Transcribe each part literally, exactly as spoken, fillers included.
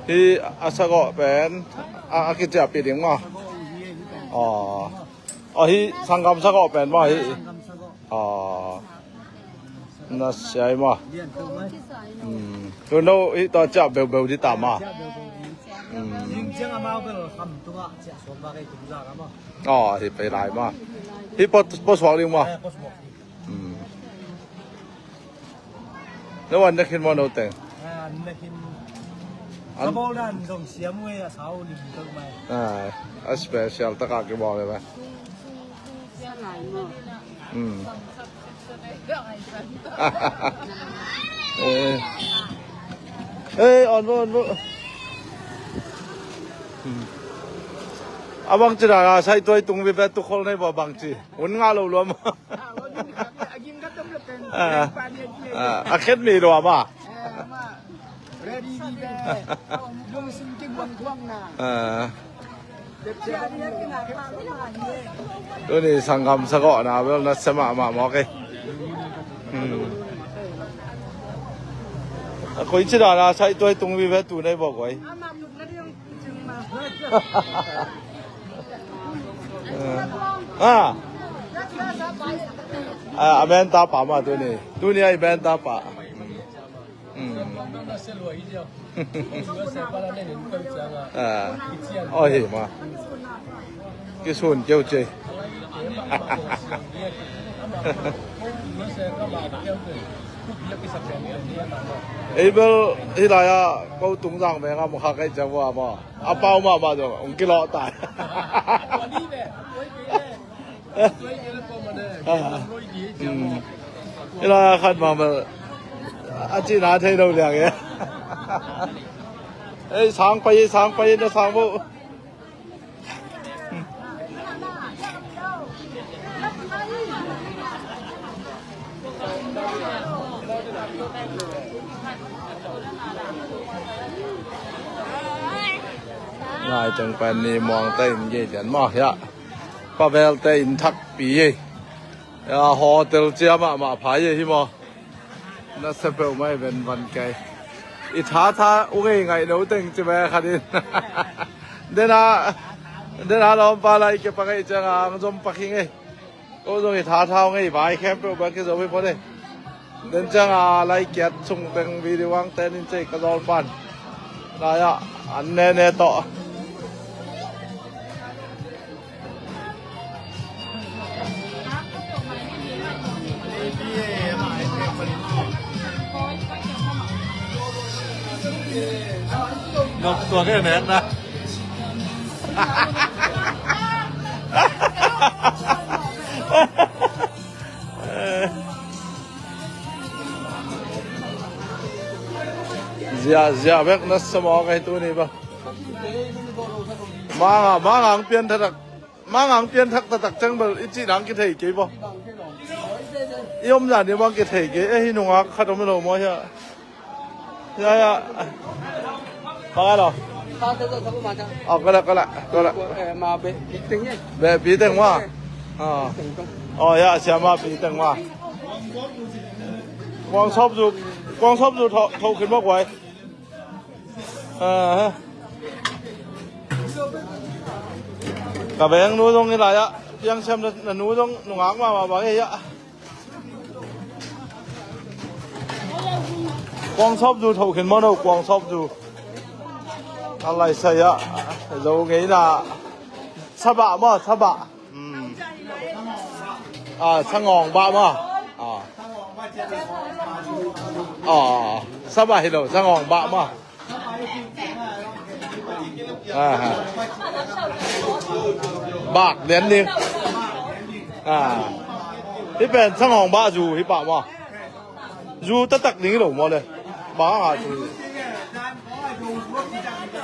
Hi a sagawh pen a, a kiciahpih ding maw? Aw. Aw, hi sanggam sagawh pen maw hi? Aw. Na siai maw? Hmm. Tu no hi tawh ciah beubeu dih ta maw? Hmm. Aw, hi pei lai maw? Hi pua, pua suak ding maw? Hmm. No an na khin maw no teng? Ah, an na khin. An ka bawl dan zong siam uh e, a sau lim tok mai. Ah, a special taka kibawl e mai. Hmm. Eh. Eh, on bo, on bo. Hmm. A bangci dan a sai tuai tung vive tu khol nei bo bangci. Un ngah lo lua maw? Ah, a khen mi lua maw? Ah. Tuni sanggam sagawhna bel na sia mahmah mawk e. Hmm. A koi ci dan a sai tuai tung vive tu nei bo guai. Ah. Ah, a benta pa mah tuni. Tuni a i benta pa. Hmm. Ah. Oh, hi mah. Kisun keu cei. Ei bel hi lai ah ko tung zang meng a mukha kai ciang vua maw. A pau mahmah zong hong kilawh ta. Ah. Hmm. Hi lai ah khat mahmah a cihna thei lo liang e. Ei, sang pai, sang pai, na sang bo. Nai teng pen ni muang te in gei dian maw hiah. Pavel te in thak pi e. Ya hotel cia mahmah phai e hi maw. Na sia peuhmah i ven van kei. I thatha u ngei ngaih no teng ci ve khat in. Dena, dena lawmpa lai ke pa ngei cianga ang zom pa khi ngei. Ko zong i thatha u ngei vai khempeuh bang kizo hi phot e. Den cianga lai kiat sung teng video ang ten in cei ka zawl pan. Lai ah an nene tawh. Nok tuak e nek na. Zia, zia bek na sa mawk ahi tuni ba. Manga, manga ang pian thatak. Manga ang pian thak taktak ciang bel i cih nang kithei kei bo. I om zan i bang kithei kei. Eh, hi nungak khat om lo maw hia. Ya, ya. Bang a lo. Oh, ko la, ko la, ko la. Beh, pi teng maw. Oh, ya, siama pi teng maw. Kuang sawp zu, kuang sawp zu tho, tho khin maw guai. Ka veng nu zong i lai ah piang siam na nu zong nungak mahmah bang ei ah. Kuang sawp zu tho khin maw no, kuang sawp zu. A lai sai ah zo ngei na. Sabah maw, sabah. Hmm. Ah, sangawng bah maw. Ah. Ah, sabah hi lo, sangawng bah maw. Ah, ha. Bak lian ding. Ah. Hi pen sangawng bah zu hi pah maw. Zu taktak ding hi lo maw le. Bang a zu.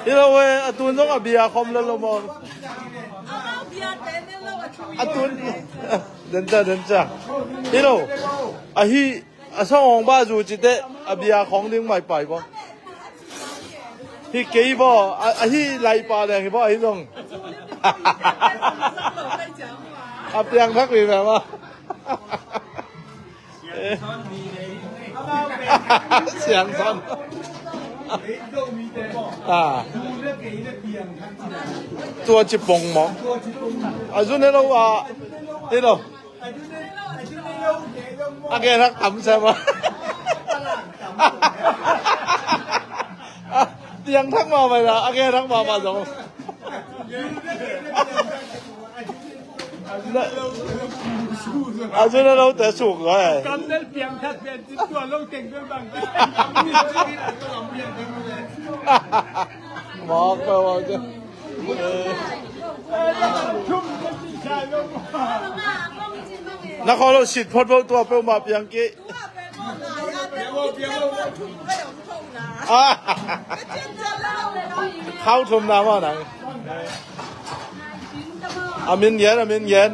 Hi lo e, a tun zong a bia khawm lo lo maw. A tun. Den ca, den ca. Hi lo. Ahi, a sawng hong ba zu ci teh, a bia khawng ding mai pai baw. Hi kei baw, a, ahi lai pa leng hi baw, ahi zong. A piang thak mi mah. Siang son. Ah. Tua ci pong maw? A zu ne lo a, i lo. A gen hak tam sa maw? Tiang thak mahmah la, a gen hak mahmah zong. A zu ne lo te suk lo e. Kam nel piang that pian tin tua lo teng bel bang. Mawk pa mawk te. Na khaw lo sit phot lo tua peuhmah piang kei. Ah. Khau thum na mah nang. A min gen, a min gen.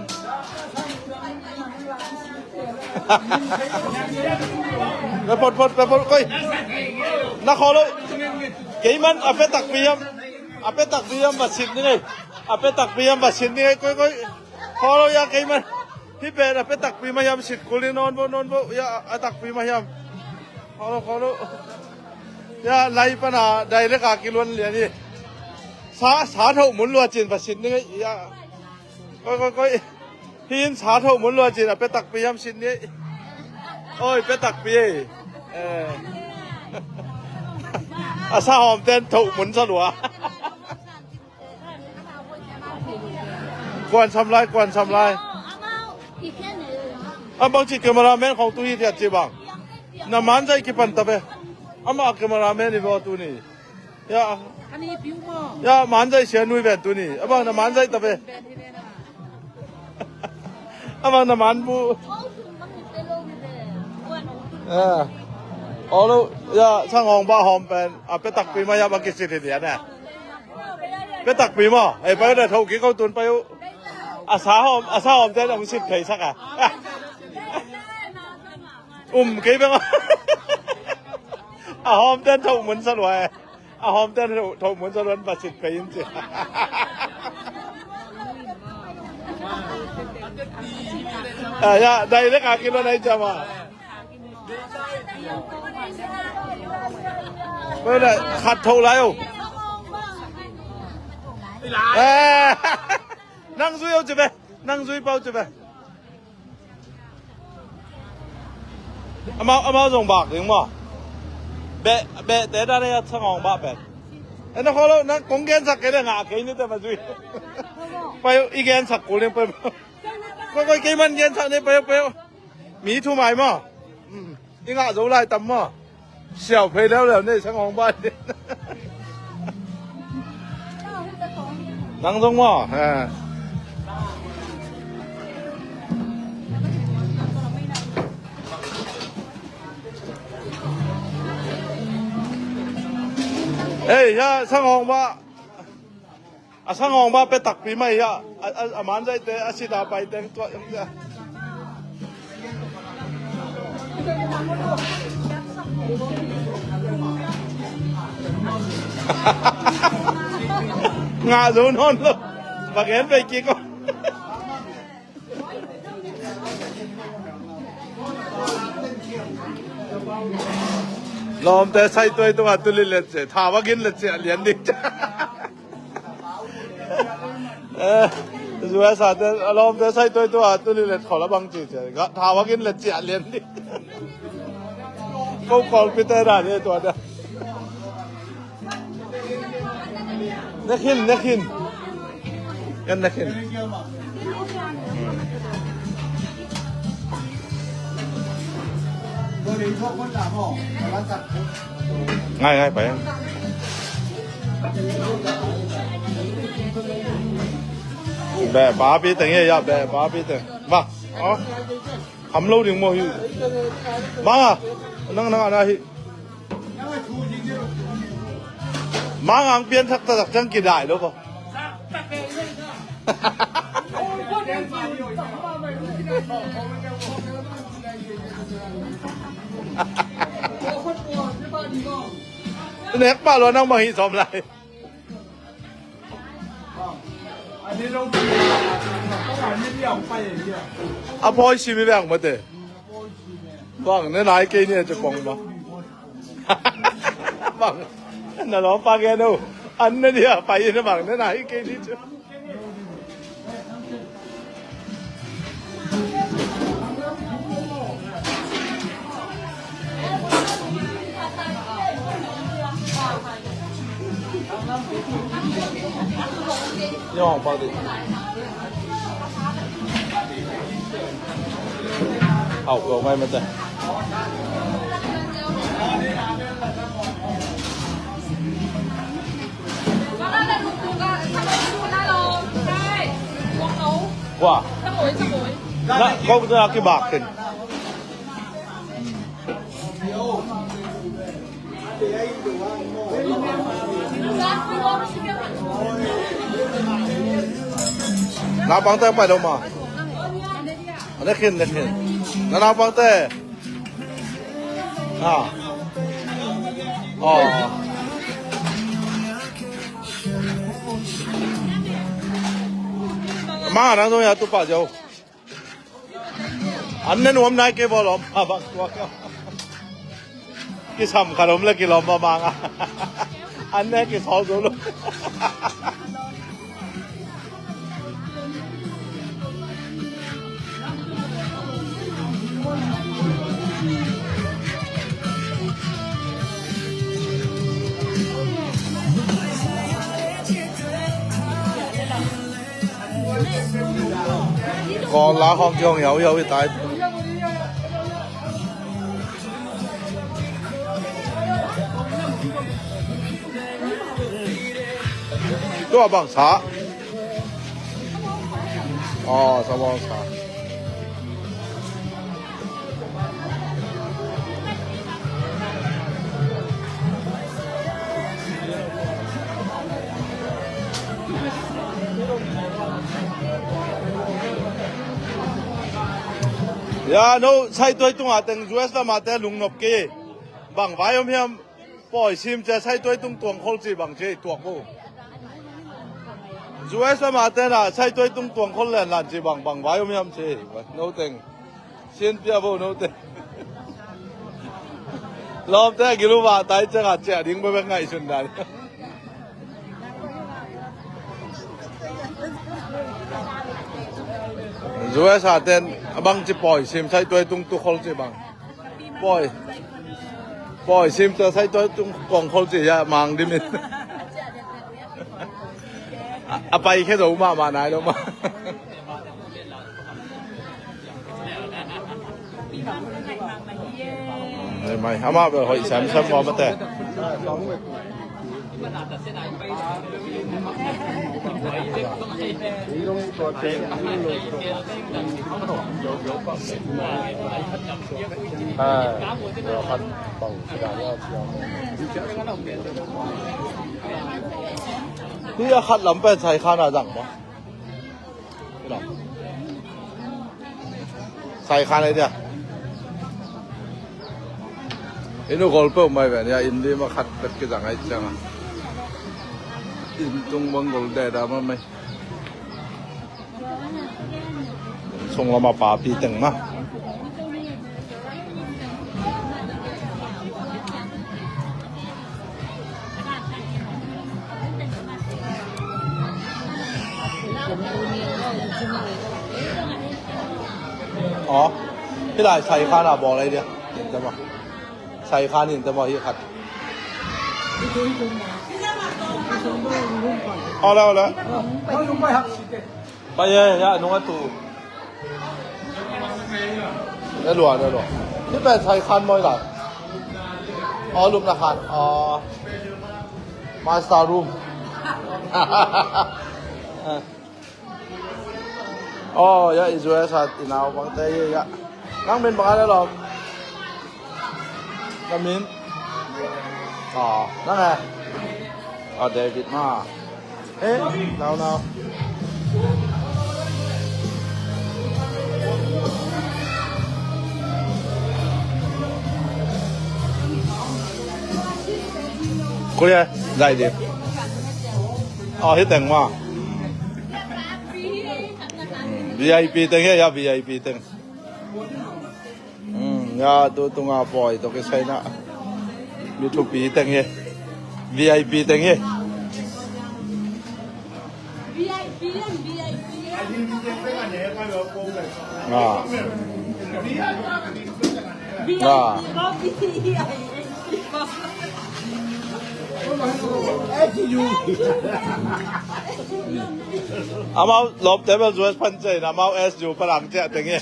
Pe phot phot, pe phot koi. Na khaw lo. Kei man a pe takpi hiam. A pe takpi hiam va sit ni ngei. A pe takpi hiam va sit ni ngei koi koi. Khaw lo ya kei man. Hi pen a pe takpi mah hiam sit kul ni nawn vo nawn vo. Ya a takpi mah hiam. Khaw lo khaw lo. Ya lai pan a direct a kiluan lian hi. Sa, sa thoh mun lua cin va sit ni ngei. Ya. Koi koi koi. Hin sa thoh mun lua cin a pe takpi hiam sit ni. Oi pe takpi ei. Eh. A sa hawm ten thoh mun sa lua. Kuan sam lai, kuan sam lai. A bang ci cameraman khong tu hi thiat ci bang. Na man zai kipan ta ve. Ama cameraman i ve tu ni. Ya. Ani piu maw? Ya, man zai sia nui ven tu ni. A bang na man zai ta ve. A bang na man bu. Ya. Olo, ya, sang hong ba hom pen. A pe takpi ma ya ba kisit hi dia na. Pe takpi maw. Ei, pai da tho ki ko tun pai u. A sa hom, a sa hom te na hong sit thei sak a. Um, kei beng. A hom ten tho mun sa lua e. A hawm ten thoh mun sa luan va sit pei in ci. Ah, ya, dai le ka kilo nai jama. Koi na khat thoh lai o. Eh, nang zui o ci be. Nang zui pau ci be. Amau, amau zong bak ding maw? Beh, beh te dan a sangawng bah pen. E na khaw lo, nang kong gensak kei le ngah kei ni te ma zui. Pai i gensak kul ding pai. Koi, koi, kei man gensak ni pai, pai. Mi thu mai maw? I ngah zo lai tam maw? Siau phei leuleu nei sangawng bah. Nang zong maw? Ha. Ei, ya, sangawng bah. A sangawng bah pe takpi mai ya. A, a, a manzaihte a sida paiteng tuah. Ngah zo nawn lo. Bang en pei kik ko. Lawmte saituai tungah tuli letciah, thau a gin letciah lian ding. Eh, zuai sate, a lawmte saituai tungah tuli let khol a bang ci ciah, thau a gin letciah lian ding. Ko kawlpite dan hi tua dan. Nek hin, nek hin. Kan nek hin. Ngai, ngai, pai. Beh, pa pi teng ye, ya, beh, pa pi teng. Ma, oh. Kham lo ding maw hi. Mang a, nang, nang a na hi. Mang ang pian thak ta tak cang kidai lo ko. Nek pa lo nang ma hi som lai. A poi si mi bang mate. Bang ne nai kei ni a ci pong ma. Bang. Na lawmpa gen o. An na dia pai na bang na nai kei ni chu. Ni hong pak dih. Hau kau ngai mate. Wa. Na kau na kibak ken. Naupangte pai lo ma. Nekhin, nekhin. Na naupangte. Ah. Oh. Ma, nang zong ya tu pa jau. An ne nuam nai kei bawl om a bang tuak. Kisam khat om le kilawm a mang a. An ne kisawl zo lo. Kawla hong kiong yau yau i tai. Tua bang sa. Oh, sa bang sa. Ya, no, saituai tungah teng U S lamah te lungnop kei. Bang vai om hiam? Pawi sim cia saituai tung tuang khol ci bang ci tuak bo. U S lamah te na saituai tung tuang khol len lan ci bang bang vai om hiam ci. No teng. Sin pia bo no teng. Lawmte a gil uh vah tai ciangah ciah ding bek ngaihsun dan. U S a ten a bang ci pawi sim saituai tung tu khol ci bang. Pawi. Pawi sim cia saituai tung kong khol ci ya mang dimin. A, a pai khe zo mahmah nai lo mah. Mai, amah bel hoih semsem maw mate. Hih a khat lam pen Saikhan a zang maw? Saikhan ai dia. Inn uh gol peuh mai ve nia, inn lim a khat bek kizang ai cianga. Inn tung bang gol deda mah mai. Sunglam a papi teng mah. Aw, hih lai Saikhan a bawl lai dia. Inn te maw. Saikhan inn te maw hih khat. Aw le, aw le. Pai e, ya nung a tu. Na lua, na lua. Hih pen Saikhan maw hih lai. Aw, lupna khan. Aw. Master room. Aw, ya, i U S a i naupangte hi, ya. Nang min bang a na lawm? Na min? Aw, nang e? Aw, David ma. Eh, nau, nau. Kuli e, zai di. Aw, hi teng ma. V I P teng hi, ya V I P teng. Hmm, ya tu tunga pawi tawh kisai na. Mi thupi teng hi. VIP teng hi. Ah. Ah. Amau lawmte bel zuas pan ciah in, amau S U pan ang ciah teng hi.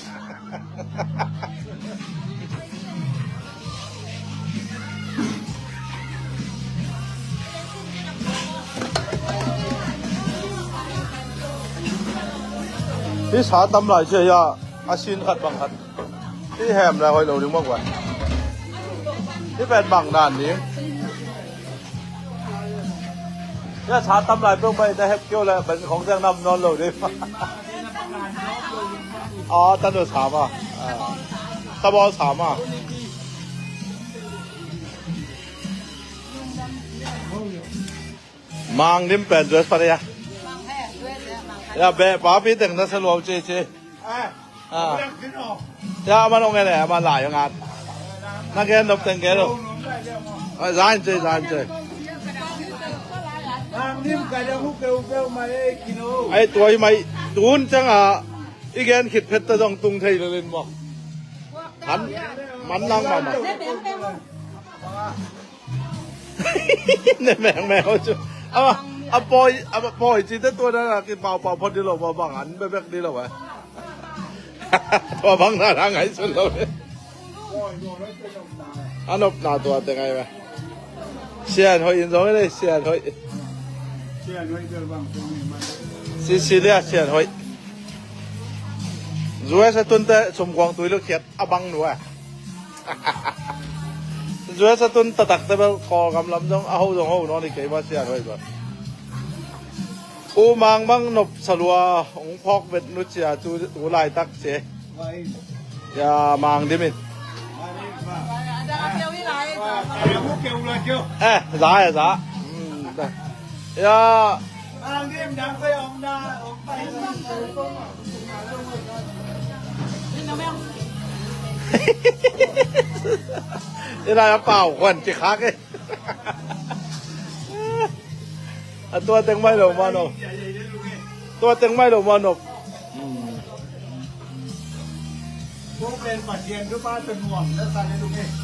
Hih sa tam lai cia, a sin khat bang khat. Hih hem lai hoih lo ding mawk vai. Hih pen bang dan ding. Hih sa tam lai peuhmah in a hep keu le, ban khong ciang nam nawn lo ding. Aw, tanu sa ma. Tabaw sa ma. Mang dim pen zuas pan ya. Ya, beh papi teng na sa luau cece. Ah. Ya, man ong ele, man lai ong at. Na gen nop teng gen lo. Ai, zan ce, zan ce. Ai, tua hi mai, tun ciang a i gen khit phet ta zong tung thei lo len maw. Han, man lang ma ma. Ne meng meng cu. A, a pawi, a pawi ci te tua na ki pau pau phot di lo, ba bang an bebek di lo eh. Tua bang na na ngai sun lo. A nop na tua te ngai ba. Sian hoih in zong le, sian hoih. Sian hoih bel bang. Si, si le sian hoih. Zuai sa tun te sum kuang tui lo khiat a bang nu eh. Zuai sa tun tatak te bel Kawlgam lam zong a ho zong ho nawn hi kei ma sia roi bel. U Mang bang nop sa lua hong phawk vet nu cia tu, tu laitak cia. Ya Mang dimin. Eh, za ya za. Hmm, da. Ya. Ina ya pau khuan ci khak eh. A tua teng mai lo ma nop. Tua teng mai lo ma nop. Hmm.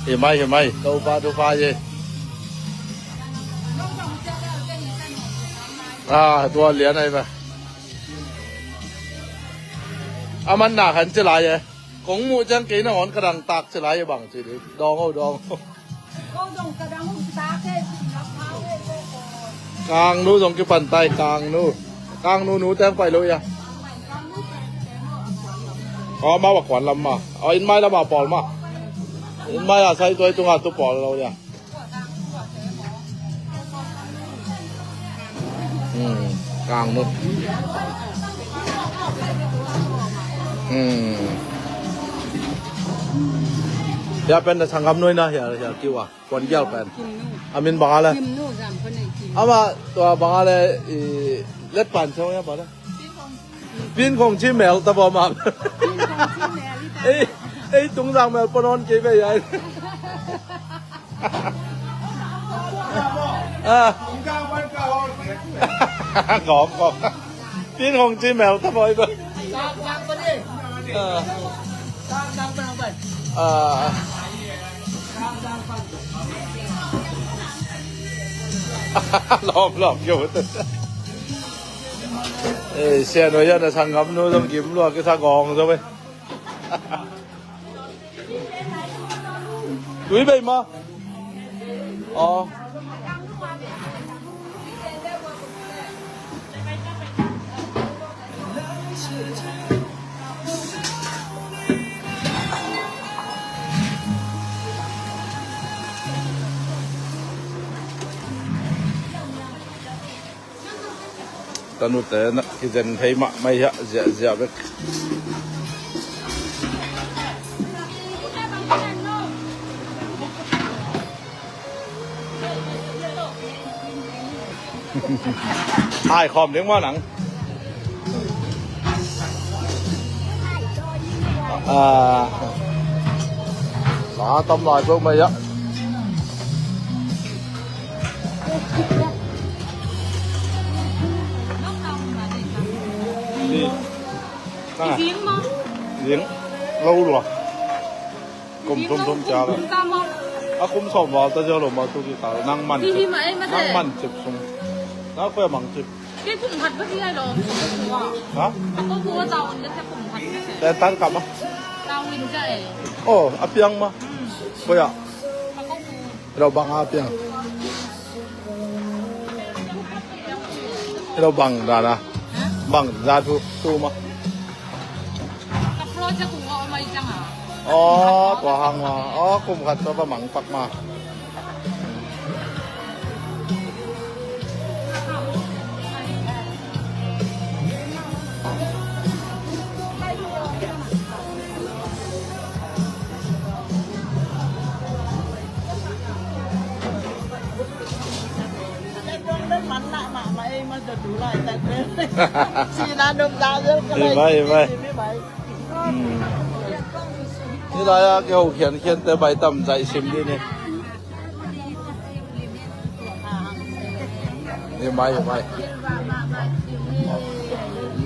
Hi mai, hi mai. Topa thupha hi. Ah, tua lian ai ba. A man na khan ci lai eh. Kong muh ciang kei nangawn ka dang tak ci lai eh bang ci ding. Dawng o, dawng o. Kangnu zong kipan tai, Kangnu. Kangnu nu teng pai lo ia. Aw, amau a kuan lam ma. Aw, inn mai lam a pawl ma. Inn mai a sai tuai tunga tu pawl lo ia. Hmm, Kangnu. Hmm. Hia pen na sanggam nuai na hia, hia kiu a. Kuan gial pen. Kimnu. A min bang a le. Kimnu zam ko nei kim. Ama tua bang a le i let pan chong ya ba le. Pin kong chi mel ta ba ma. Pin kong chi mel i ta. Ei, ei tung zang mel panon ke be ya. Ah. Gawm, gawm. Tin hong ci mel ta boy ba. Ah. Ah. Lom, lom, yo. Eh, sian wa yan a sanggam nu zong gim lua kisa gawng zo be. Tui bei ma. Aw. Tanute na kizen thei mahmah hi a, ziahziah bek. Ai khawm ding maw nang. Ah, sa tam lai peuh mai ah. Zing ma. Zing. Lo lua. Kum thum thum cia la. A kum sawm val ta zia lo ma tu ki kal. Nang man cip. Nang man cip sung. Na kuya mang cip. Kei kum khat ba hi lai lo. Ha? Ko bu a tau in da kum khat. Te tan kam a. Tau in ja e. Oh, a piang ma. Kuya. Ko bu. Lo bang a piang. Lo bang dana. Bang za thu tu ma. Ka project kung a mai jang a. Oh, tua hang ma. Oh, kum khat tua ba mang pak ma. Hi vai, hi vai. Hmm. Hi lai a kiho khiankhian te bai tam zaih sim dih ni. Hi mai, hi mai.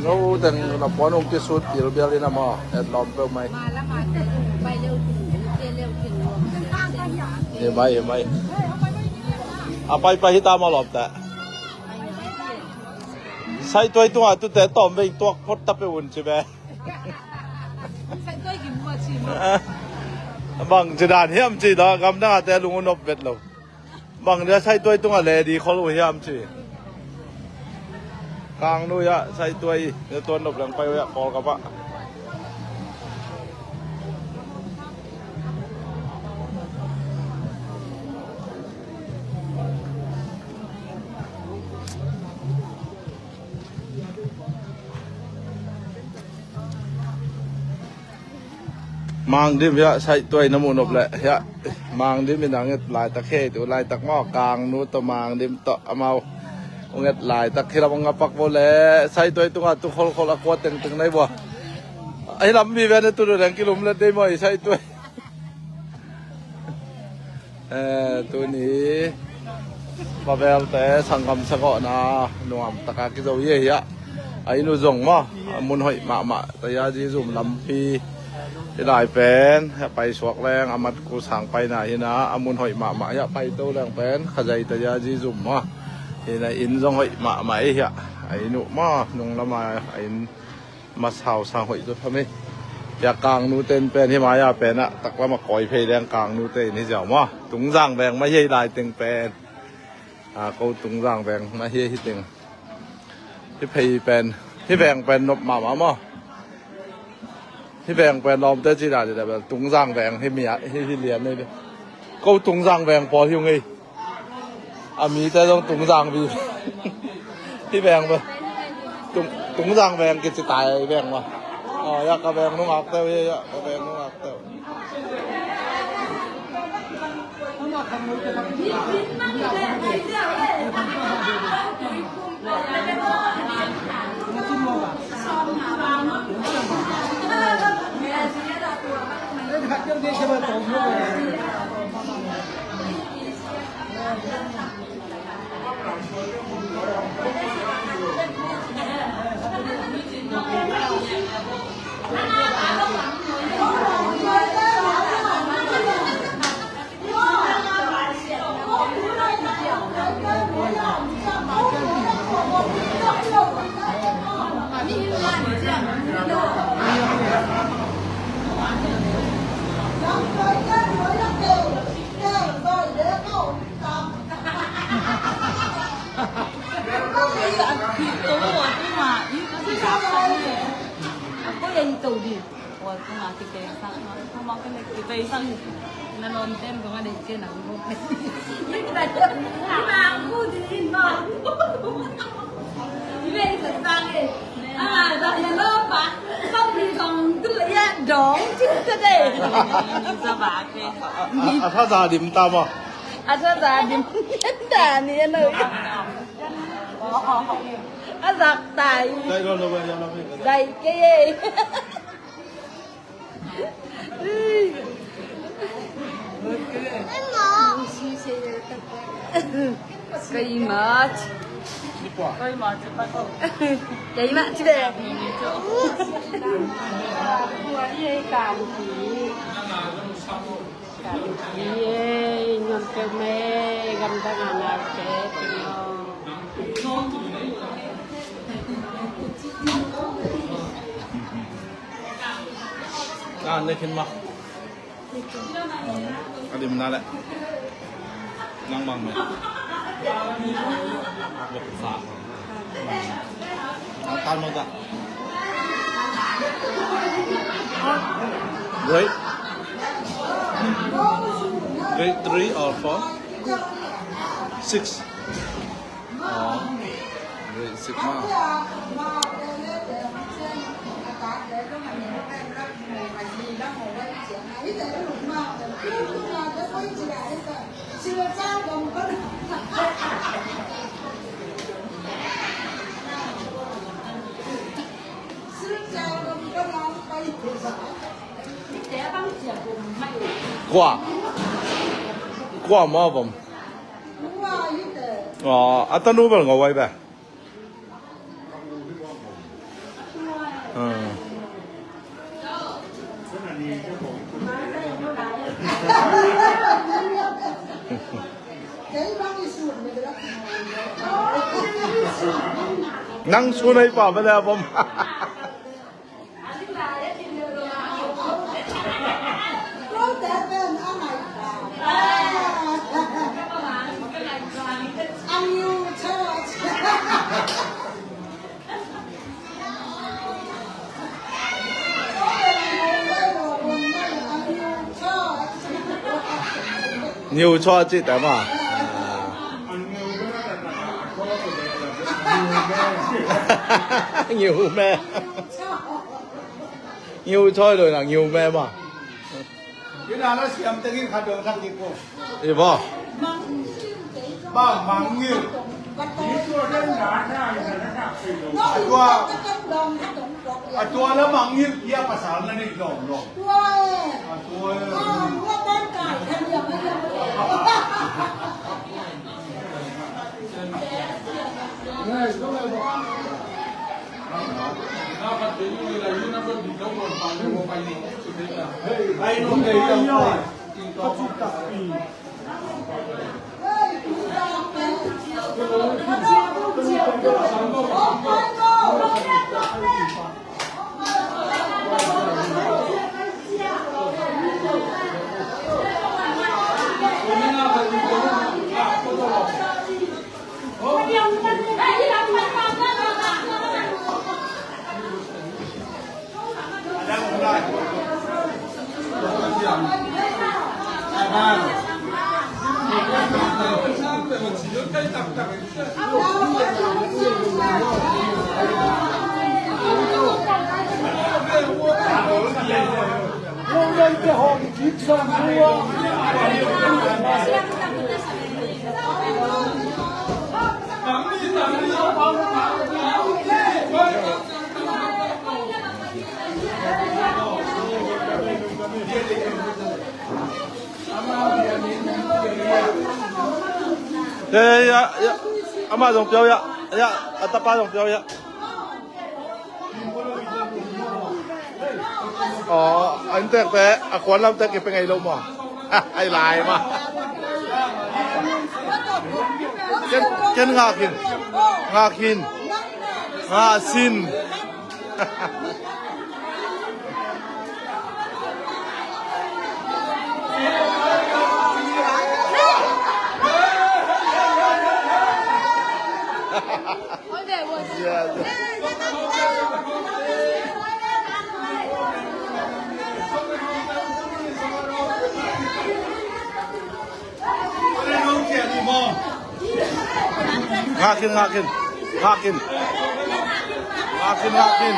No teng na puan ung kisut til bial in a maw, et lawm peuh mai. Hi mai, hi mai. A pai pai hi ta maw lawm ta. Saituai tungah tute tawm vei tuak phot ta peuh un ci ve. Bang ci dan hiam ci dah, gamdang ah te lung u nop vet lo. Bang dia saituai tungah le di khol uh hiam ci. Kangnu ah saituai, ne tuan nop leng pai uh ah, Kawlgam ah. Mangdim hiah saituai na muh nop leh hiah Mangdim in a nget laitak hei tu laitak maw, Kangnu tawh Mangdim tawh amau nget laitak hi lam a ngapak bo leh saituai tungah tu kholkhol a kua tengteng nai bua. Ahi lam mi ven a tu leng kilum let dei maw i saituai. Eh, tuni Babelte sanggam sagawhna nuamtaka kizo hi ahi ah. A inn uh zong maw, a mun hoih mahmah, Tayazi zum lampi. Hi lai pen a paisuak leng a matku sang paina hina, a mun hoih mahmah hi ah, paito leng pen Khazai Tayazi zum maw. Hina inn zong hoih mahmah hi ah. A inn uh maw, nung lama a inn masau sang hoih zaw tham hi. Hia Kangnu ten pen hi mai-a pen ah taklam a kawi phei leng Kangnu te in hi ziau maw. Tungzang veng mah hi lai teng pen. A, ko Tungzang veng mah hi hi teng. Hi phei pen, hi veng pen nop mahmah maw. Hi veng pen lawmte ci dan hi le bel Tungzang veng hi mi a, hi, hi lian hi. Ko Tungzang veng pawl hi ung hi. A mite zong Tungzang vi. Hi veng ve. Tung, Tungzang veng kici tai veng ma. Aw, ya ka veng nungak teu, ya, ya ka veng nungak teu. A, a, a thaza dim ta maw? A thaza dim ta ni a no. A zak ta i. Zai lo lo, zai lo lo. Zai kei e. Kei mat. Kei mah ci ve. Kei mah ci ve. Kei mah ci ve. Ah, ne khin ma. A dim na le. Nang mang me. Nang tan mo ta. Grade. Grade three or four? Six. Aw, grade six ma. Kua? Kua ma bom? Aw, a tanu bel ngau ai be. Nang sunai pa bela bom. Niu chaw ci ta ma. Niu me. Ngiu choi lo na, ngiu me ma. Ina la siam tengin khat dong thak ding ko. I bo. Ba mang ngiu. A tua, a tua la mang ngiu, ia pasal na ni dong dong. A tua. Eh, ya, ya. Ama zong piau ya. Ya, a tapa zong piau ya. Aw, a inntekte a kuan lamte kipe ngei lo maw? Ai lai ma. Ken, ken ngak in. Ngak in. Ngak sin. Ngak in, ngak in, ngak in. Ngak in, ngak in.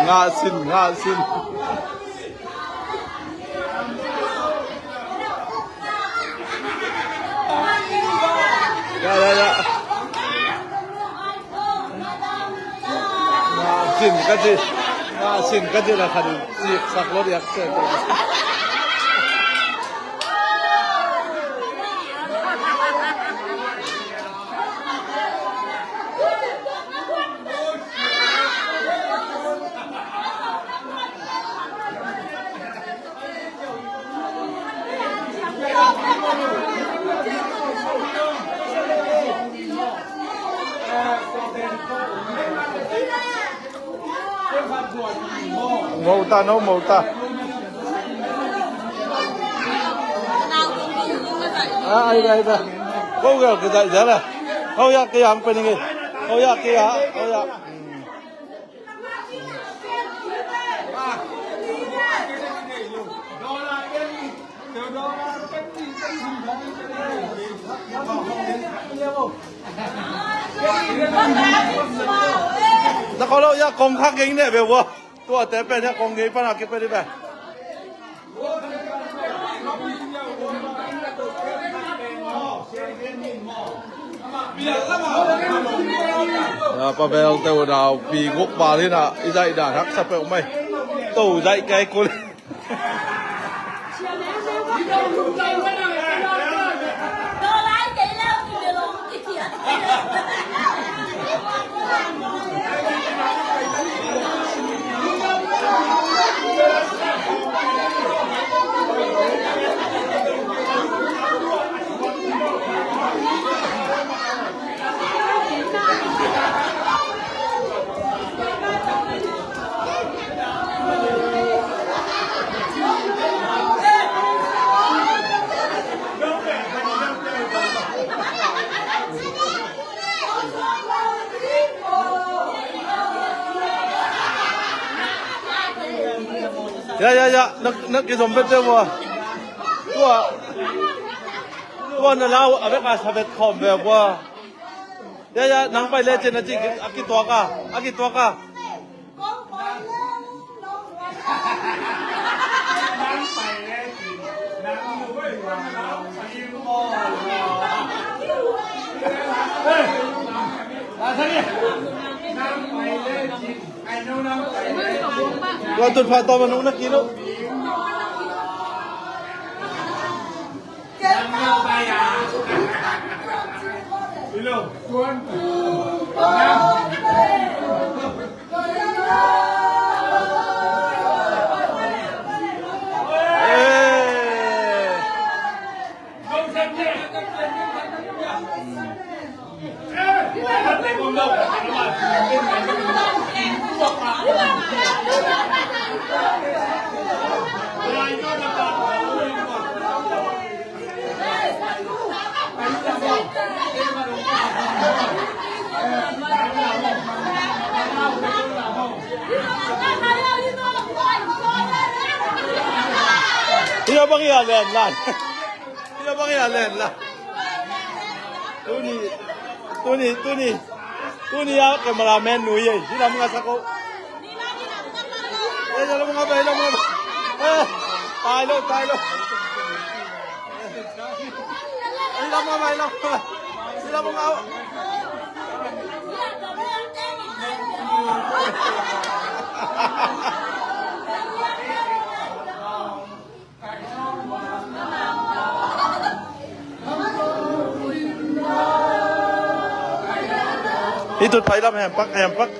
Ngah sin, ngah sin. Ya, ya, ya. Ngah sin ka ci, ngah sin ka ci la khan siksak lo diak se. Mota no, mota. Ah, ai, ai, ai. Ko gal ke dai dala. Ko ya ke yang pening. Ko ya ke ya, ko ya. Na ko lo ya kong khak geng ne be wa. Tua te pen ya kong geng pan a ki pe di be. Ya, Pavel te unau pi guk bal hi na, i zaih dan haksa peuh mai. To zaih kai kul. Ya, ya, ya. Nak, nak kizom bet deuh bua. Tua. Tua na lau a bek a sa bet khawm ve bua. Ya, ya, nang pai le cin a ci a kituak a. A kituak a. Tua tun pha tawm a nung na kilo. Ina bang ya len lan. Ina bang ya len lan. Tuni, tuni, tuni. Tuni ya cameraman nui ye. Ina bang ya sako. Eh, ina bang ya, ina bang ya. Eh, tai lo, tai lo. Ina bang ya, ina bang ya. Ina bang ya. Itut pai lam hempak, hempak.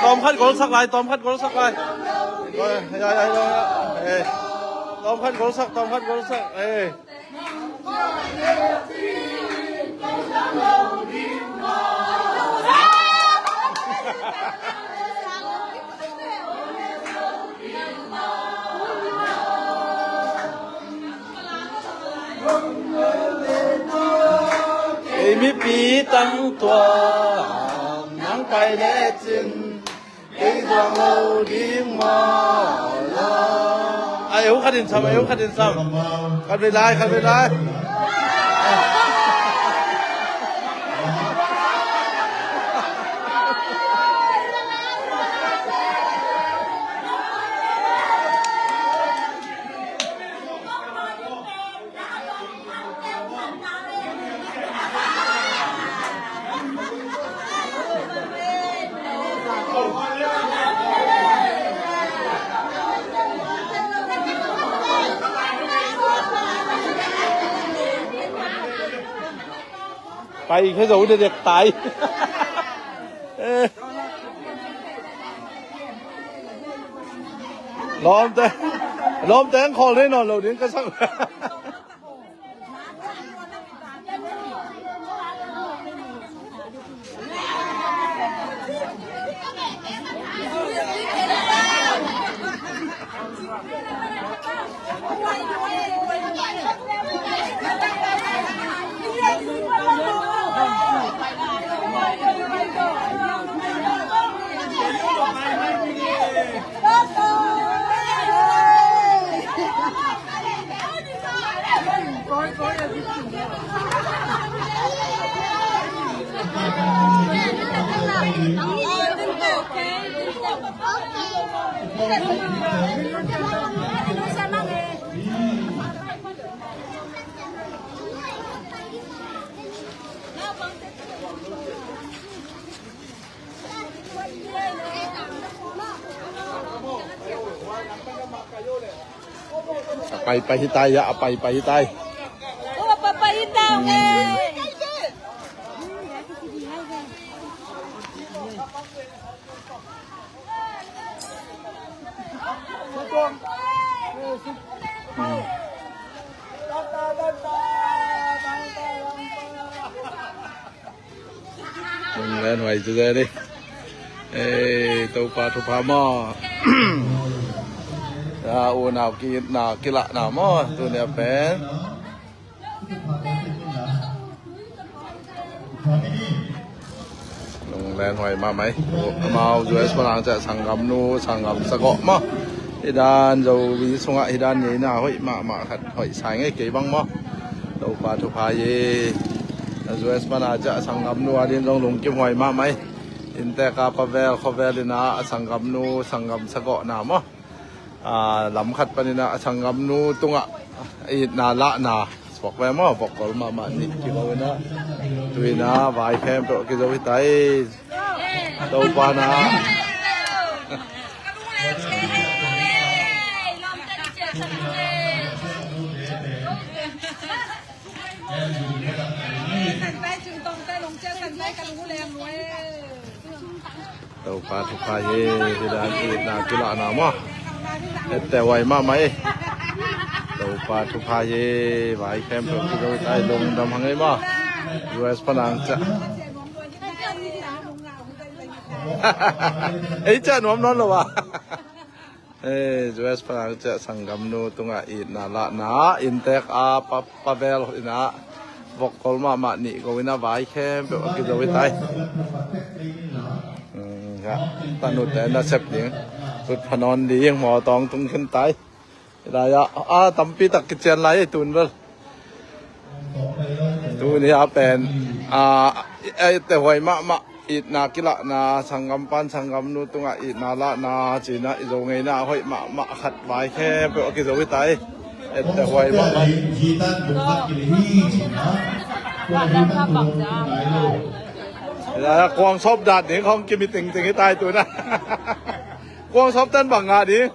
Tawm khat gol sak lai, tawm khat gol sak lai. Oi, ya, ya, ya, ya. Eh. Tawm khat gol sak, tawm khat gol sak. Eh. Ei mipi tang tua, nang pai lecin, ei zuang lo ding maw la. A eu khat in sam, a eu khat in sam. Khat vei lai, khat vei lai. Pai khe zo dekdek tai. Lawmte, lawmte an khawl thei nawn lo ding ka sak. A paipai hi tai, a paipai hi tai. Lunglen huai ci zen hi. Ei, Topa thupha maw. Ya, unau kiitna kilahna maw, tuni a pen. Lunglen huai mahmah hi. Amau U S pan a ciah sanggamnu, sanggam sagawh maw. Hih dan Zomi sungah hih dan ngeina hoih mahmah khat hoih sa ing ei, kei bang maw. Topa thupha hi. U S pan a ciah sanggamnu a ding zong lungkim huai mahmah hi. Inntek a pavel khuavel in a sanggamnu, sanggam sagawhna maw. A, lam khat panin a sanggamnu tungah itna lahna suak ve maw, vok kol mahmah nih kiho in a, tu in a vai khempeuh kizo hi tai. Topa na. Topa thupha hi, hih dan itna kilahna maw. Etteh huai mahmah hi. Topa thupha hi, vai khempeuh kizo tai, lungdam hang ei maw. U S pan a ciah. Ei ciah nuam nawn lo a. Ei, U S pan a ciah sanggamnu tungah itna lahna, inntek a pa, pavel in a, vok kol mahmah nih go in a vai khempeuh a kizo hi tai. Hmm, ya, tanute nasep ding. Tut pha nawn ding, maw tawng tung khin tai. Hih lai ah, a, tampi tak kician lai ei tun bel. Tuni a pen, a, etteh huai mahmah, itna kilahna, sanggam pan sanggamnu tungah itna lahna, ci in a i Zo ngeina hoih mahmah khat vai khempeuh a kizo hi tai. Etteh huai mahmah. Hih lai ah kuang sawp dat ding khong kimi tingting hi tai tun a. Kuang sawp tan bang ngah ding.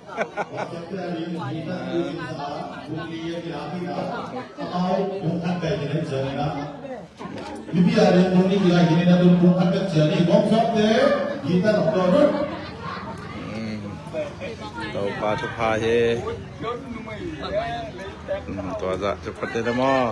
Topa thupha hi. Tua zah thupha te maw.